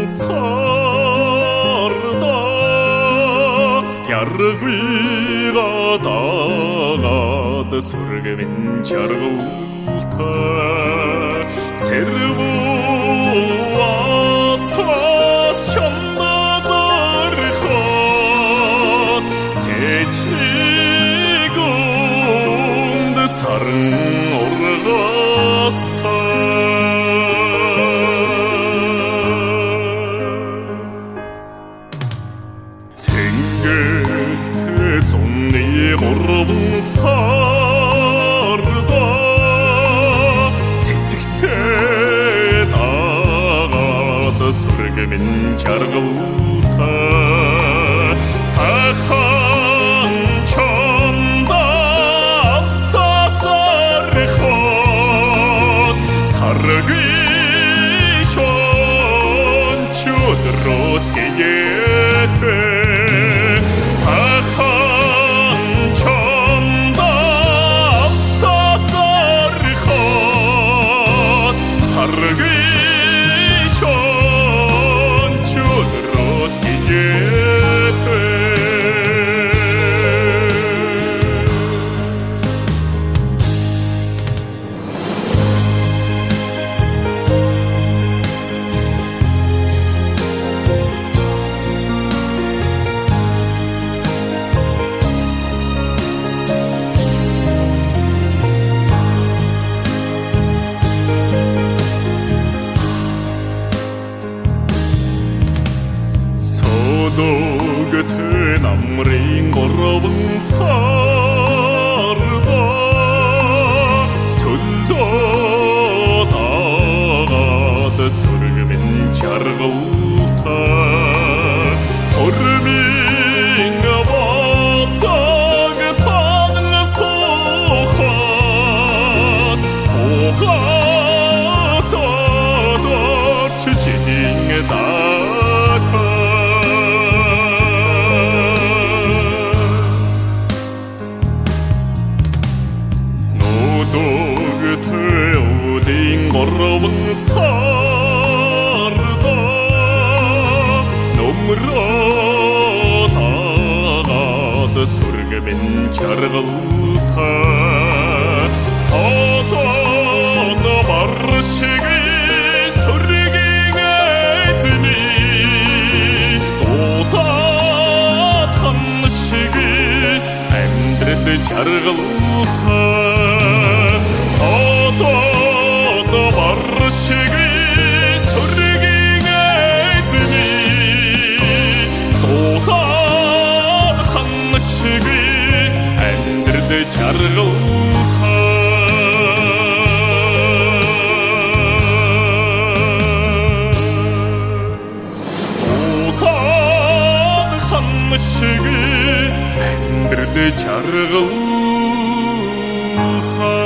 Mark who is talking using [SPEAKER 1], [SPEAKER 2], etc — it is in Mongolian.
[SPEAKER 1] сарда яргыга дагаад сүргэн жаргалтай цэрвуасаас чамд зориход цэцнийг үнд сарн ургастай цэнгэлтэй зуны 3 сарда цэцэгсээ дагаад сүргэн жаргалтай сайхан чамд амсацархот саргүй шон чөдрөөс гээтэй сайхан чамд амсацархот саргүй шон чөдрөөс гээтэй. Содогт намрын 3 сарда сөллөө дагаад сүргэн жаргалтай хормын болцог тан сухад ухаасодор чичин дата нодогт өвлийн 3 сарда нөмрөө дагаад сүргэн жаргалтай тодон бар шиг сүргийн эзний дуудаад шиг амьдрал жаргалтай тодон бар шиг сүргийн эзний дуудаад шиг амьдрал жаргалтай дуудаад шиг амьдрал жаргалтай.